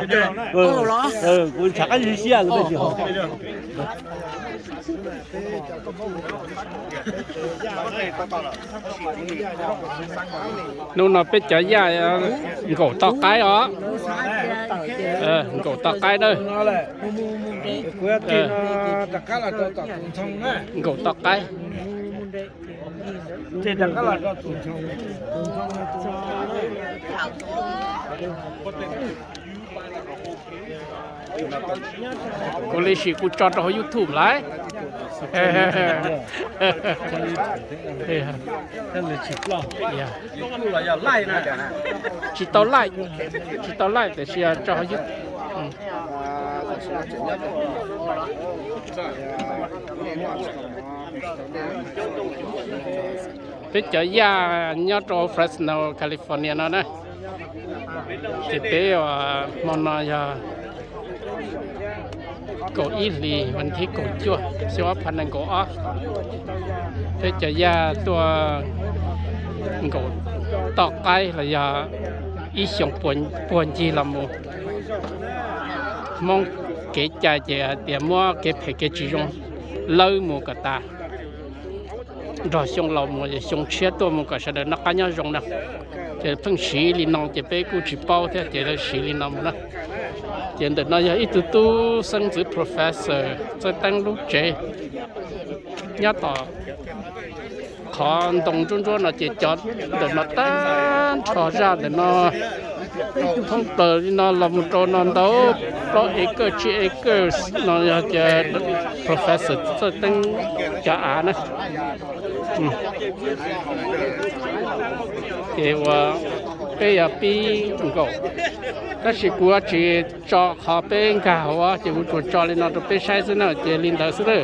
Kuv tshav qab zib siab kuv tsis haus. Hnub no peb cov yaj nkaum toj qaib os. Nkaum toj qaib na. Nkaum toj qaib. Kuv li sim kuv tso rau hauv YouTube lawm. Tsis tau laij, tsis tau laij tiam sis tso hauv YouTube. Peb cov yaj nyob rau Fresno, California no na, ces peb hmo no yog kaum ib hlis vas thib kaum cuaj xyoo ob phav nees nkaum ob. Peb cov yaj tuaj nkaum toj qaib los yog ib xyoo puag ncig los mus. Hmoob kev cai ces hais tias muab kev phem kev tsis zoo lawb mus kom tas, nrog xyoo laus mus, xyoo tshiab tuaj mus kom sawv daws noj qab nyob zoo na. Ces pheej siv li no ces peb kuj tsis paub thiab ces lawv siv li no mus na. Ces ntawm no yog ib tug tub xeeb ntxwv professor Txawj Teeb lub tsev nyob tom qhov ntoo ntsuab ntsuab no ces cov ntawm no tag nrho zaj ntawm no thoob plaws li no los mus rau no ntau plaub acre tsib acre no yog ces professor Txawj Teeb cov av na. Ces ua peb yog pib nkaum, tab sis kuv tsis tso qhov peb nkag hauv ces kuv tsuas tso li no rau peb saib xwb na, ces li ntawd xwb na.